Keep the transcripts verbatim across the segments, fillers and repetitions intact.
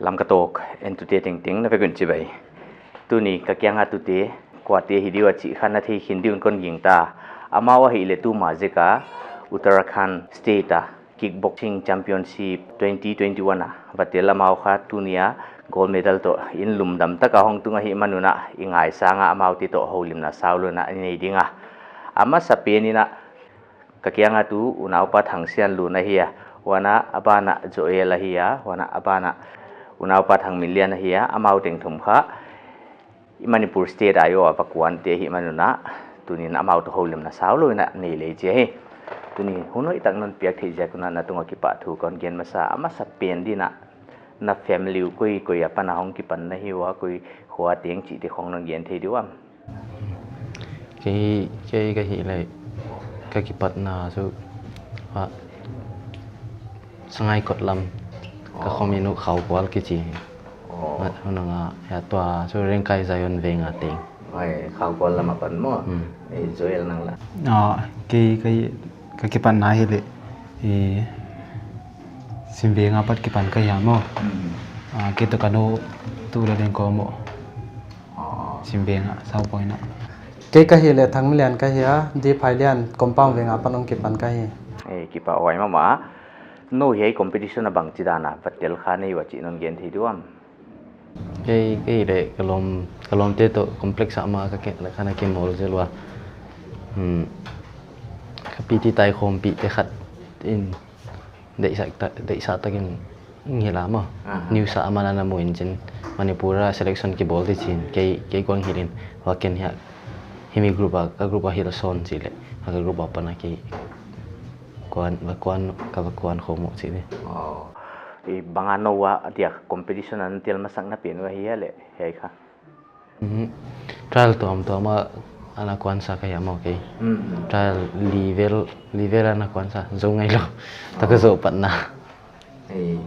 Tam ka tawk, entute tengteng na vek un chibai. Tuni ka kianga tute, kuate hi diu a chih kha na thei khin diun kon gingta. Amau ahihleh tuma zeka Uttarakhand State a Kickboxing Championship twenty twenty-one a va tel, amau kha tunia gold medal toh in lungdam taka hong tung ahihman un a, i ngaisanga amaute toh houlimna saulou in a i nei ding a. A masapen in a ka kianga tu unaupa Thangsianlun ahi a, huan a bana Joel ahi a, huan a bana unaupa Thangminlian ahi a, amau teng thum kha i Manipur State a i va kuante ahihman un a, tunin amau toh houlimna saulou in a nei lei chi hi. Tuni hun hoihtak non piak theih ziak un a na tunga kipahthu kon gen masa. A masapen in a, na family uh koi koi apan a hong kipan na hi ua, koi khua teng chihte khong non gen thei diu am? Kei, kei ka hihleh ka kipatna chu, ah, Sangaikot lam ka khomin uh Khaukual kichi. Oh. Huan a, ya tua chu Rengkai Zion veng a teng. Ai, Khaukual lam apan maw. Hmm. Eh, Joel nang la? Ah, kei, kei, ka kipatna ahihleh, eh, Simveng apat kipan ka hi a maw. Hmm. Ah, kei toh ka nu tu la ding ko maw. Oh. Simveng a, Southpoint a. Kei ka hihleh Thangminlian ka hi a, D. Phailian compound veng apan hong kipan ka hi. Eh, kipahhuai mahmah. Nou hiai competition a bangchidan a va tel kha na hi ua chih non gen thei diu am? Kei, kei leh ka lawm, ka lawmte toh complex a mah ka ke, ka na kimawl zel ua. Hmm. Ka P T tai khawmpihte khat in deihsak ta, deihsak takin ngilh a maw. Aha. News a aman ana mu in chin, Manipur a selection kibawl di chin, kei, kei kuan hilh in, huan ken hiai, himi group a, ka group a hilh sawn chi leh, ka group apan a kei kuan, va kuan, ka va kuan khawm uh chi di. Oh. I bang a nou a dia competition a na tel masak na pen uh ahi a leh, hiai kha? Mhm. Trial tuamtuam a ana kuan sa ka hi a maw kei. Mhm. Trial li vel, li vel ana kuan sa, zou ngeilou. Tua ka zou patna. Eh.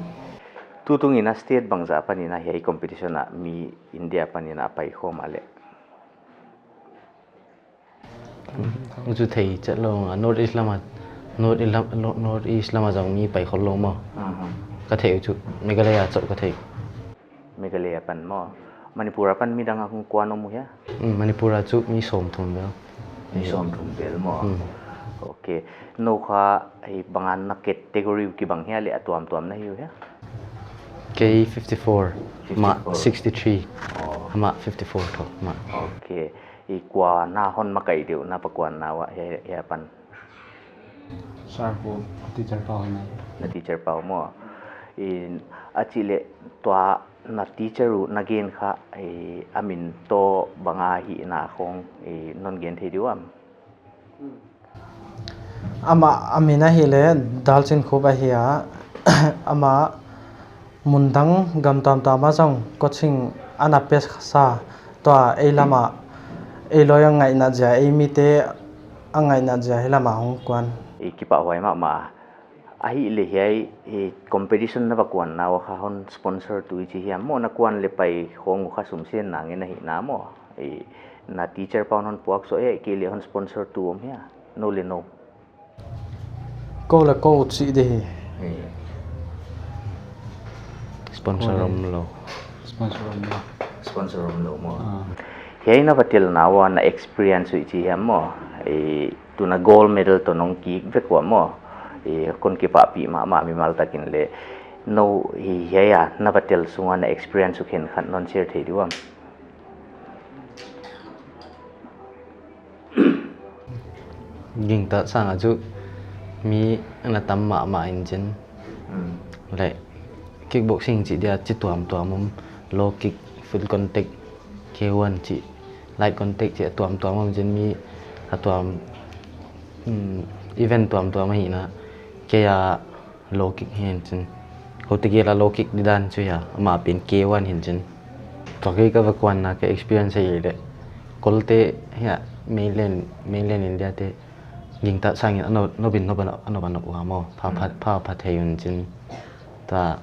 Tutung in a state bangzah apan in a hiai competition a mi India apan in a pai khawm a leh? Huchu thei chet lou, a North East lam a, North East lam, North East lam a zong mi pai khol lou maw. Aha. Ka theih uh chu Meghalaya chauh ka theih. Meghalaya apan maw. Manipur apan midang a hong kuan om uh hia? Mm, Manipur a chu mi sawmthum vel. Mi sawmthum vel maw. Mm. Ok. Nou kha hiai bang a na category uh kibang hia leh a tuamtuam na hi uh hia? Kei fifty-four, mah fifty-four. Sixty-three. Oh. Amah fifty-four tho, mah. Ok. I kua na hon makaih diu na va kuanna uah hiai, hiai apan? Sir pu, teacher pau hi mai. Na teacher pau maw. In, a chih leh tua na teacher uh na gen kha, eh, a min toh bang a hihna khong, eh, non gen thei diu am? Amah, a min ahihleh Dalchinkhup ahi a, amah mundang gam tuamtuam a zong coaching ana pe sa, tua ei lam a, ei loi a ngaihna zia, ei mite a ngaihna zia hiai lam a hong kuan. I kipahhuai mahmah. Ahihleh hiai, eh, competition na va kuanna uah kha hon sponsor tu i chi hiam maw, na kuan leh pai khong uh kha sum sen nang in ahihna maw. Eh, na teacher pau hon puak sawm e, kei leh hon sponsor tu om hia? Nou leh nou. Kou leh kou chih di hi. Eh. Sponsor om lou. Sponsor om lou. Sponsor om lou maw. Ah. Hiai na va telna uah na experience uh i chi hiam maw. Eh, tuna gold medal toh nong kik vek ua maw. Eh, kon kipahpih mahmah mimal takin leh. Nou hi hiai a na va tel sung a na experience uh khenkhat non share thei diu am? Gingta sang a chu mi ana tam mahmah in chin. Hmm. Leh kickboxing chih dia chi tuamtuam om, low kick, full contact, K one chih, light contact chih a tuamtuam om chin mi a tuam, mm, event tuamtuam ahihna. Kei a low kick hi in chin. Kou tegel a low kick di dan chu hia, amah pen K one hi in chin. Tua kei ka va kuanna ka experience ahihleh. Kolte hia, mainland, mainland India te. Gingta sang in a nop, nop in nop a nop, a nop a nop ua maw. Pha, pha, pha, pha thei un chin. Tua,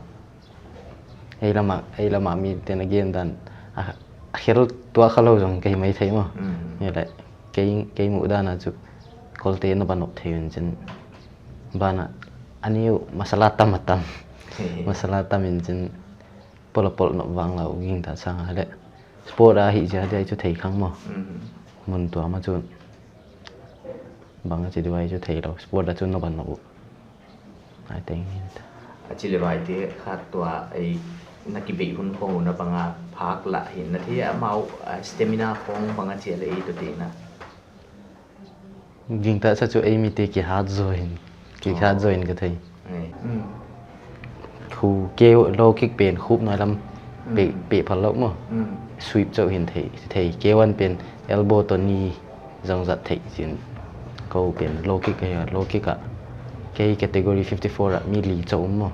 ei lam a, ei lam a mite'n a gen dan. A, a khel tuak kha lou zong ka hi mai thei maw. Mm. Hileh, kei, kei muh dan a chu. Kolte nop a nop thei un chin. Bana, a ni uh masala tam a tam. Masala tam in chin. Pol a pol nop vang lou, gingta sang a leh. Sport a hi zia dia chu thei khang maw. Mhm. Mun tuam a chun. Bang a chi duai chu thei lou. Sport a chun nop ban nop uh. Ai teng ni. A chi le vai te khat tua ei na kibeih hun khong na bang a phak la hin na thei a mau, a, stamina khong bang a chi le ei to te na. Gingta sa chu ei mite kihat zaw in, kihat zaw in ka thei. Khu ke low kick pen khup nai lam pe, pe phal lou maw. Sweep chauh hin thei, thei. K one pen elbow toh knee zong zat thei chin. Kou pen low kick ka hi a, low kick a. Kei category fifty-four a mi li chauh um maw.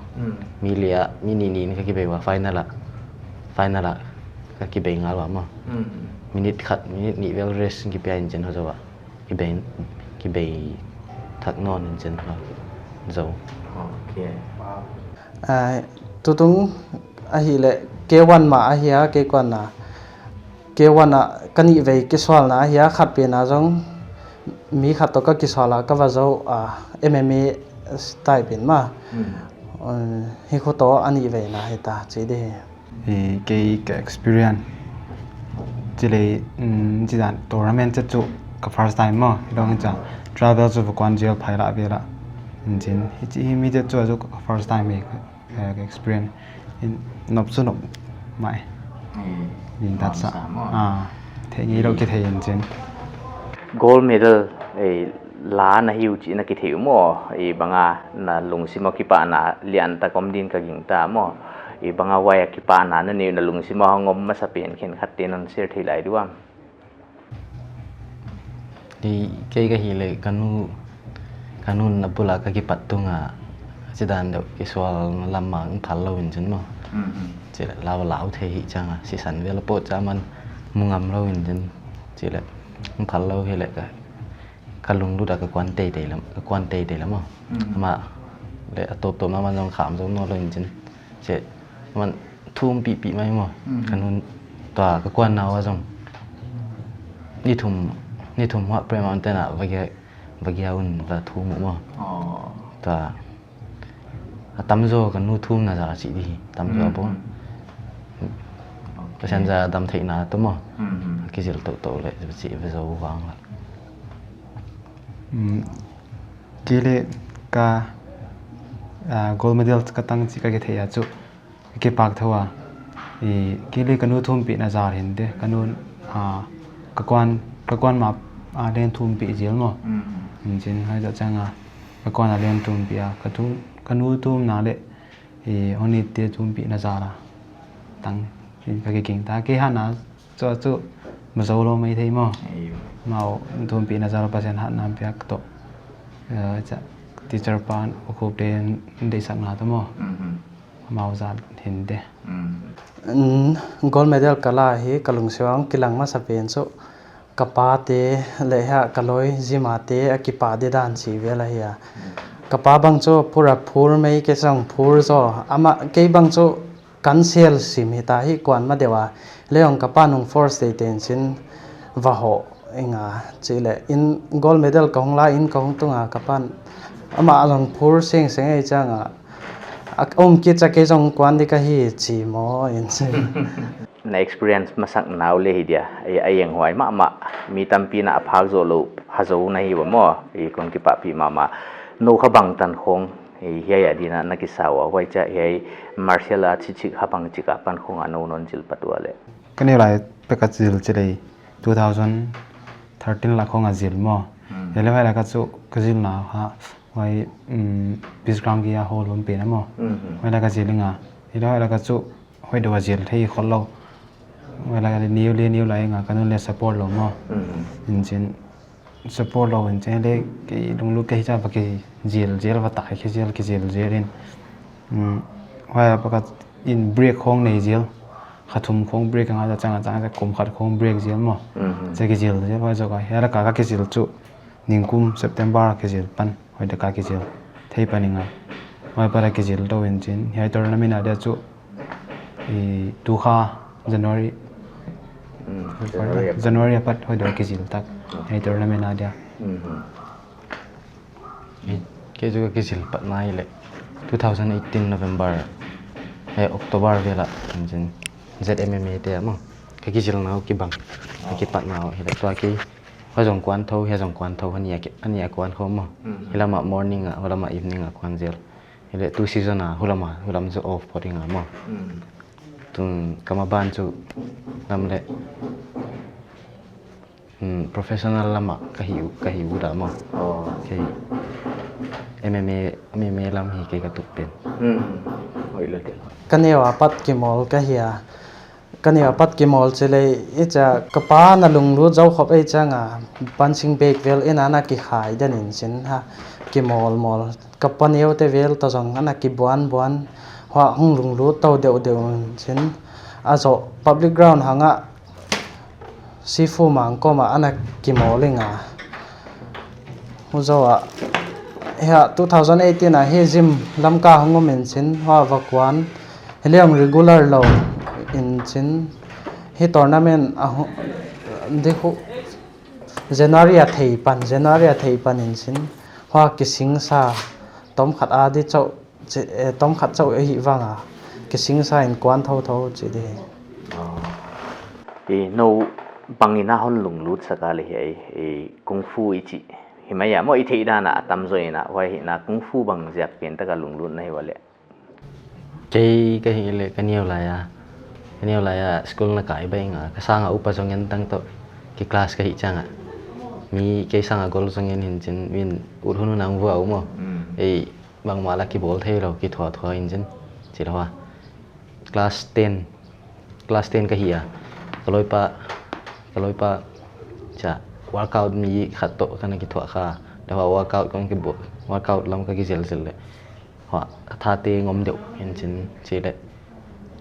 Mi li a, mi nih nih in ka kibei ua final a. Final a ka kibei ngal ua maw. Minute khat, minute nih vel rest kipia in chin ho zaw a. Kibei, kibei thak nawn in chin ho zaw. Okay. Ah, tutung ahi le K one mah ahi a, K one a. K one a ka nih vei kisualna ahi a, khat pen a zong mi khat toh ka kisual a ka va zou a, M M A type in maw. Hmm. Eh, hi khu toh a nih vei na hi ta, chi di hi. I kei ka experience. Chi le, mm, chi dan tournament chet chu ka first time maw. Dong cha travel chu va kuan zel phai la vela. Chin, hi chi hi mi chet chu a chu ka first time hi ka, eh, ka experience. In nop chu nop mai. Eh, in that sa. Sa maw. Ah, thei ngei lou ki thei in chin. Gold medal, eh, la na hi uh chih na kithei uh maw, i bang a na lungsim a kipahna lian tak om din ka gingta maw, i bang a huai a kipahna na neih na lungsim a hong om masa pen khenkhat te'n hon share thei lai diam? I kei ka hi le ka nu, ka nu na bul a ka kipat tung a, chi dan deuh kisual lam a hong phal lou in chin maw. Mhm. Chi le lau lau thei hi chang a, sisan vel a pawt cha man mu ngam lou in chin, chi le hong phal lou hi le ka ka lunglut a ka kuan teitei lam, ka kuan teitei lam maw. Mm. Amah le a tawp tawp na man zong kham zong nawn lou in chin. Chi man thum pihpih mai maw. Mm. Ka nu tua ka kuan na ua zong. Ni thum, ni thum huai Prayer Mountain a va gia, va gia un va thum uh maw. Oh. Tua A tamzaw ka nu thumna zal chih di hi, tamzaw a pawh. Mm, mm. Pasian za dam theihna toh maw. Mm, mm. Kizil toh toh le, chih ve zo vang la. Mm, kei le ka, ah, gold medal ka tang chih ka kithei a chu, kipak thou a. I, kei le ka nu thumpihna zal hinte, ka nu, ah, ka kuan, ka kuan ma, ah, len thumpih zel maw. Mm, mm. Chin, huai zoh chiang a, ka kuan a len thumpih a, ka thu, ka nu thumna le, i, hon it te thumpihna zal a. Tang, i, ka kiging ta, kei hatna, chu, chu, ma zo lou mai thei maw. Ei. Amau thumpihna zal Pasian hatna piak toh. Eh, cha, teacher pan, u khup te, deihsakna toh maw. Mhm. Amau zal hinte. Mm. Mm, gold medal ka la hi, ka lungsim a kilang masa pen chu, ka pa te le hia ka loi Zima te a kipak di dan chih vel ahi a. Mm. Ka pa bang chu pura phur mai, kei zong phur zaw. Amah kei bang chu kan sel sim hita hi kuan ma deuh a. Leh hong ka pa'n hong force teitei in chin va hoh ing a chih le. In gold medal ka hong la in ka hong tung a ka pa'n amah zong phur seng seng ei chiang a. A um kit cha kei zong kuan di ka hi chi maw in chin. Na experience masak nau le hi dia, a, a eng huai mahmah, mi tampi'n a phak zoh lou, ha zo na hi ua maw, i kon kipahpih mahmah. Nou kha bangtan khong, i hiai a ding a na kisa ua, huai cha hiai martial arts chih kha bang chih a pan khong a nou non zil pat ua le. Ka neu lai pek a zil chih le, two thousand thirteen la khong a zil maw. Hmm. Hiai le huai la ka chu ka zilna ha, huai, um, Peace Ground kia hall bang pen a maw. Hmm, hmm. Huai la ka zil ing a. Hiai le huai la ka chu Hoih deuh a zil thei khol lou. Huai la ka le niu le niu lai nga ka nu le support lou maw. Mm. In chin support lou in chin le kei lunglut ka hi cha va kizil zil va tak kizil kizil zil in. Mm. Huai a pa ka in break khong nei zil. Kha thum khong break nga chang chang kum khat khong break zil maw. Mm. Cha kizil zil huai zoh ka. Hiai la ka ka kizil chu. Ningkum September kizil pan. Huai deuh ka kizil thei pan ing a. Huai pat a kizil tou in chin. Hiai tournament a dia chu. I tu kha January. Mm, January a pat. January a pat huai deuh kizil tak. Mm. Hiai tournament a dia. Mm-hmm. Kei chu ka kizil pat nai le. Two thousand eighteen November. He October vel ah, hinchin Z M M A te ah maw, ka kizilna uh kibang, ka kipatna uh hileh tua kei, huai zong kuan thou, hiai zong kuan thou, a nih a ki, a nih a kuan khawm maw. Hmm. Hiai lam ah morning ah, huai lam ah evening ah kuan zel. Hileh tu season ah, huai lam ah, huai lam chu off phot ding a maw. Hmm. Tun ka maban chu lam leh, hmm, professional lam ah ka hi, ka hi uh dah maw. Oh. Kei M M A, M M A lam hi kei ka tup pen. Hmm. Hoih lou te. Ka neu apat kimawl ka hi a. Ka neu apat kimawl chi leh, i chia ka pa na lunglut zou khop ei chiang a, punching bag vel in ana kikhai den in chin ha, kimawl mawl. Ka pa neu te vel toh zong ana kibuan buan, huai hong lunglut tou deuh deuh in chin. A zoh public ground hang ah, Sifu Mang kawm ah ana kimawl ing a. Huai zoh ah, hiai two thousand eighteen ah hiai gym lam ka hong om in chin, huai va kuan. Hileh hong regular lou in chin, hiai tournament a hu, di hu, January a thei pan, January a thei pan in chin, huai kisingsa, tom khat a di chauh, chi, eh, tom khat chauh ahi vang a, kisingsa in kuan thou thou chi di. Oh. I nou bang in a hon lunglut sak a leh hiai, i kung fu i chih hi mai a maw, i theih dan a a tam zaw in a, huai hi na kung fu bang ziak pen tak a lunglut na hi ua leh. Kei ka hih leh ka neu lai a, ka neu lai a school na kai baih ing a, ka sang a upa zong en tang toh, ki class ka hih chiang a, mi kei sang a gol zong en hinchin, min ut hun hun a hong vua uh maw. Mm. Ei, bangmah lah kibawl thei lou, kithuah thuah hinchin, chi lou a. Class ten, class ten ka hi a, ka loipa, ka loipa, chia, workout mi khat toh ka na kithuah kha, leh huai workout kong kibawl, workout lam ka kizil zil leh, huai, ka thate ngom deuh hinchin chi leh,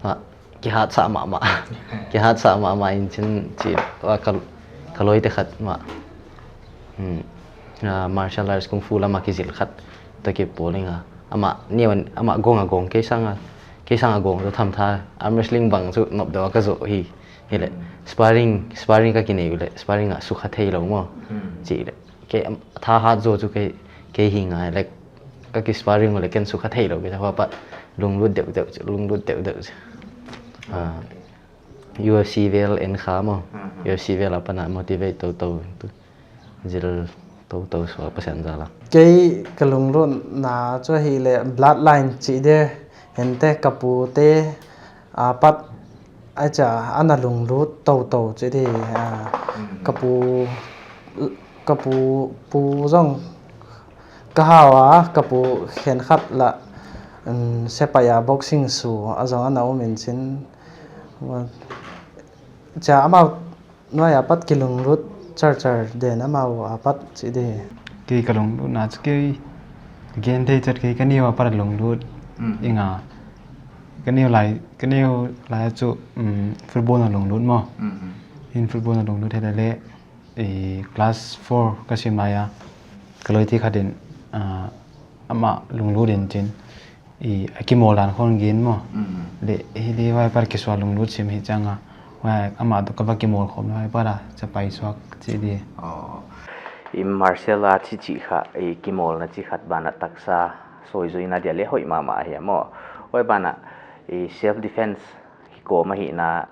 huai, kihatsah mahmah, kihatsah mahmah hinchin chi, huai ka, ka loite khat mah, hmm, ah, martial arts kung fu lam a kizil khat toh kibawl ing a. Amah neu, amah gong a gong, kei sang a, kei sang a gong toh tham tha, arm wrestling bang chu nop deuh a ka zoh hi. Hileh, mm, sparring, sparring ka kinei uleh, sparring ah sukha thei lou maw. Mm. Chi leh, kei, am, tha hat zaw chu kei, kei hi ngai leh, ka ki sparring uleh ken sukha thei lou, kei tha huai apat lunglut deuh deuh chu, lunglut deuh deuh chu. Ah, U F C vel en kha maw. Mhm. U F C vel apan a motivate tou tou tu. Zil tou tou suak Pasian zal a. Kei ka lunglutna chu ahihleh bloodline chih di, hente ka pu te apat a chia ana lunglut tou tou chih di, ah, mm, ka pu, ka pu, pu zong ka hau a, ka pu khenkhat lah, um, sepaih a boxing su a zong ana um in chin. Chia amau nuai apat kilunglut char char den amau apat chih di. Kei ka lunglutna chu kei gen thei chet kei ka neu apat lunglut, mm, ing a. Ka neu lai, ka neu lai chu, um, football na lunglut maw. Mm. Hin football na lunglut hileh leh, i class four ka sim lai a, ka loite khat in, ah, amah lunglut in chin, i, a kimawl dan khong gen maw. Mm. Leh, hileh huai apat kisual lunglut sim hi chiang a, huai amah toh ka va kimawl khawm huai apat a, chia pai suak chih di. Oh. I martial arts chih kha, i kimawlna chih khat ban a taksa, soi zui na dia leh hoih mahmah hi a maw. Huai ban a, i self defense, kikawm ahihna,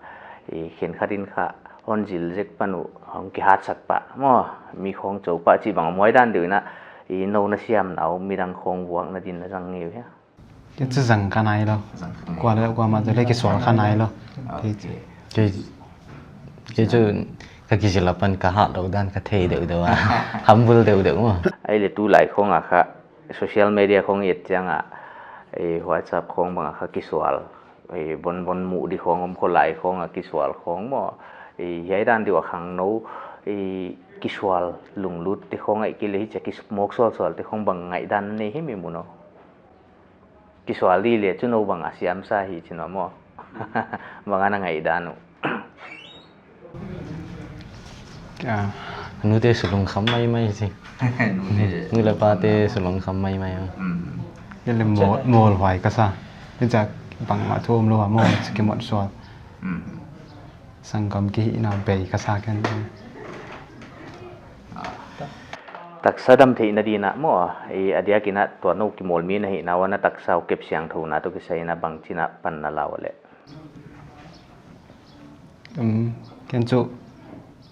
i khenkhat in kha hon zil zek pan uh, hong kihatsak pah maw, mi khong chou pah chih bang om huai dan deuh in a, i nou na siamna uh, midang khong vuakna din na zang ngei uh hia? Kei chu zang kha nai lou. Zang kha nai. Kua leh kua mah chu leh kisual kha nai lou. Okay. Kei chu, kei, kei chu ka kizil apan ka hat lou dan ka thei deuh deuh a. Humble deuh deuh maw. Ahihleh tulai khong a kha, social media khong i et chiang a, eh, WhatsApp khong bang a kha kisual, eh, bon bon muh di khong om, kholai khong a kisual khong maw. Eh, hiai dan deuh a khangnou, eh, kisual lunglut te khong ahihkeileh hichia kismawk sual sual te khong bang ngaihdan nei hi mi mu nou. Kisual di leh chu nou bang a siamsa hi chin maw. Bang a na ngaihdan uh. Ah. Nute su lungkham maimai si. Nute. Nu leh pate su lungkham maimai. Mm. Kei leh mawl, mawl huai ka sa. Hichia bangmah thu om lou a maw, kimawt sual. Mm. Sanggam kihihna bei ka sa ken. Ah. Taksa dam theihna dingin maw, i a diakin tua nou kimawl mi na hihna uah na taksa uh kep siangthouna toh kisai in bangchin pan na la ua leh? Um, ken chu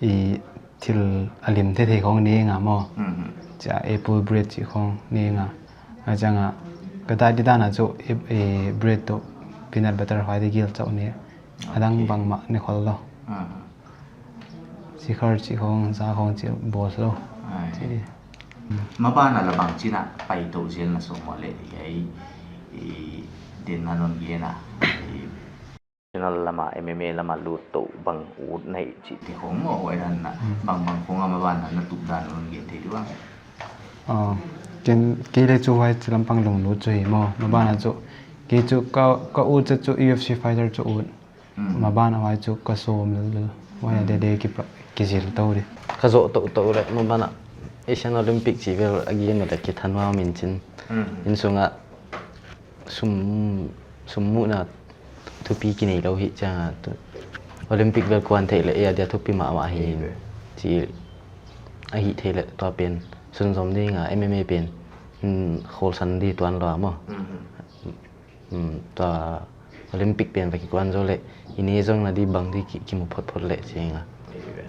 i thil a lim thei thei khong nei ing a maw. Mhm. Chia apple bread chih khong nei ing a. A chang a, ka diet dan a chu i, i bread toh peanut butter huai di gel chauh nei. A dang bangmah ne khol lou. Mhm. Sikhar chih khong, za khong chih bawl lou. Ai. Chi. Maban a la bangchin pai tou zel na sawm ua leh, hiai, i, den na non gen a, i, professional lam a, M M A lam a lut tou bang ut na hi chih te khong maw, huai dan a, bang bang khong a maban a na tup dan non gen thei di ua. Ah, ken, kei leh chu huai chi lampang lunglut chu hi maw, maban a chu, kei chu ka, ka ut chu U F C fighter chu ut. Mm. Maban a huai chu ka sawm lel lel. Huai a dede ki pra-, kizil tou di. Ka zoh tou tou leh maban a Asian Olympic chih vel a gen leh kithanna om in chin. Mm. Innsung a sum, sum muhna thupi kinei lou hi chang a tu. Olympic vel kuan theih leh a dia thupi mahmah hi. Chi a hih theih leh tua pen sunzom ding a M M A pen. Hmm, khol san di tuan lou a maw. Mm. Hmm, tua Olympic pen va kikuan zou leh, i nei zong na di bang di ki, kimu phot phot leh ching a.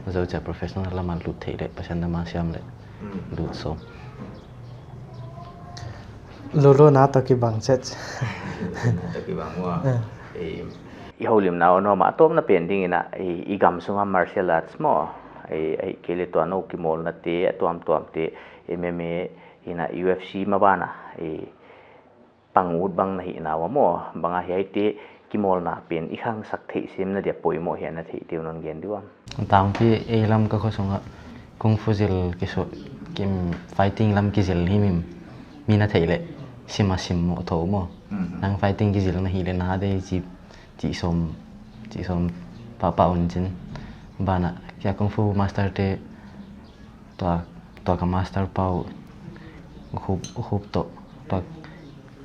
Zou chia professional lam a lut theih leh, Pathian dam a siam leh, lut sawm. Luluna toh kibang chet. Luluna toh kibang ua. Eh. Eh, i houlimna uh nuam a tawpna pen dingin a, i, i gam sung a martial arts maw. I, i kei leh tua nou kimawlna te, a tuamtuam te, M M A, in a U F C maban a, i, pang ut bang na hihna uah maw, bang a hiaite kimawlna pen i khangsak theih semna dia poimoh hia na theihte uh non gen di uam. Tangpi ei lam ka khosung a kung fu zil kisu, kim fighting lam kizil himhim mi na theih leh sim a sim moh thou maw. Mhm. Nang fighting kizil na hih leh na dei chi, chi sawm, chi sawm pahpah un chin. Ban a kia kung fu master te tua, tua ka master pa uh, Hup, Hup toh, tua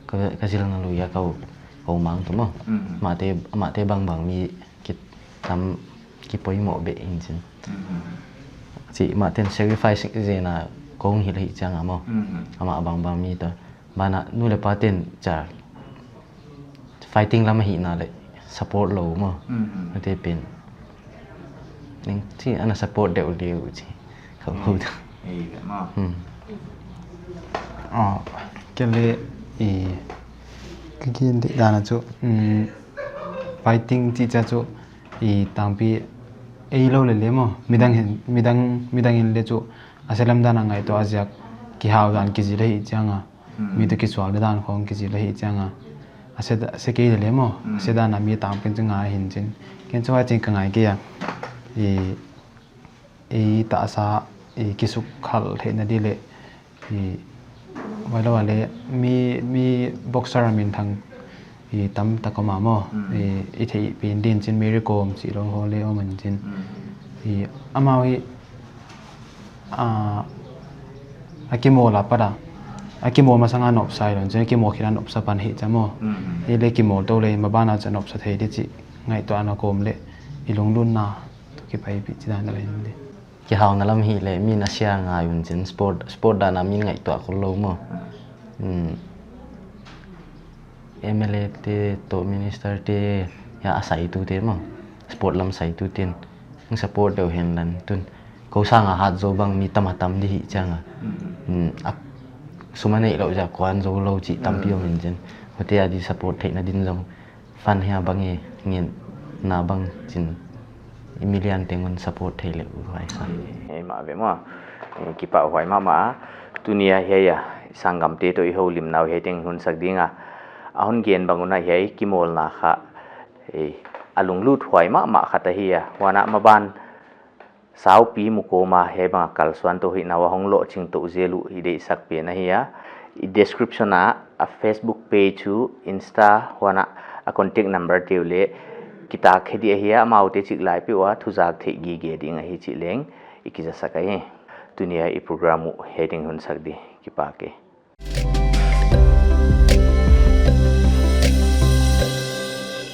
ka, ka zilna lui a ka u, ka u mang toh maw. Mhm. Mahte, mahte bangbang mi ki tam, kipoimoh beh in chin. Mhm. Chi, mahten sacrifice zen a kong hilh hi chang a maw. Mhm. Amah bangbang mi toh. Ban a nu leh paten chia fighting lam a hihna leh support lou maw. Mm, mm. Nate pen. Ning chi ana support deuh deuh chi. Ka mu. Ei, ka maw. Hmm. Ah, kei leh i ka gen di dan a chu, mm, fighting chi chia chu i tangpi ei lou leh leh maw. Midang hin, midang, midang in leh chu a se lam dan a ngaihtuah a ziak kihau dan kizil hi chang a. Mm. Mi toh kisual dan khong kizil hi chang a. A se, a se kei leh leh maw. Mm. A se dan a mi tangpi chu ngai hin chin. Ken chu huai ching ka ngai kei a. I, i tahsa, i kisukkhal theihna di leh. I, huai lou a leh mi, mi boxer a minthang i tamtak om a maw. Mm. I, i theih pen din chin Mary Kom chih lou hong leh om in chin. Mm. I, amau hi, a, a kimawl a pat a. A kimawl masang a nopsa i lou in chin, a kimawl khin a nopsa pan hi chia maw. Mm. I leh kimawl tou leh maban a chia nopsa thei di chih ngaihtuahna kawm leh i lunglutna toh kipaipih chi dan lou in di. Kihauna lam hi leh mi na sia ngai un chin sport, sport dan a mi ngaihtuah khol lou maw. Mm. M L A te toh minister te hia a saitu te maw. Sport lam saitu ten. Hong support deuh hen lan tun. Kou sang a hat zou bang mi tam a tam di hi chang a. Mm. Mm, a sum a neih lou ziak kuan zou lou chih tampi om in chin. Huaite a di support theihna din zong. Fan hia bang e, ngen na bang chin i milian teng un support thei leh uh huai sa. Ei mah ve maw. Eh, kipahhuai mahmah a. Tuni a hiai a, sanggamte toh i houlimna uh hiai teng hun sak ding a. A hon gen bang un a hiai kimawlna kha, eh, a lunglut huai mahmah khat ahi a. Huan a maban Saupi Mukoma hiai bang a kalsuan tou hihna uah hong lohching tou zel uh i deihsak pen ahi a. I description a, a Facebook page uh, Insta, huan a, a contact number te uh leh kitak khe di ahi a, amaute chik lai peuh ua thuzak theih gige ding ahi chih leng i kizasak ahi. Tuni a i program uh hiai teng hun sak di, kipak e.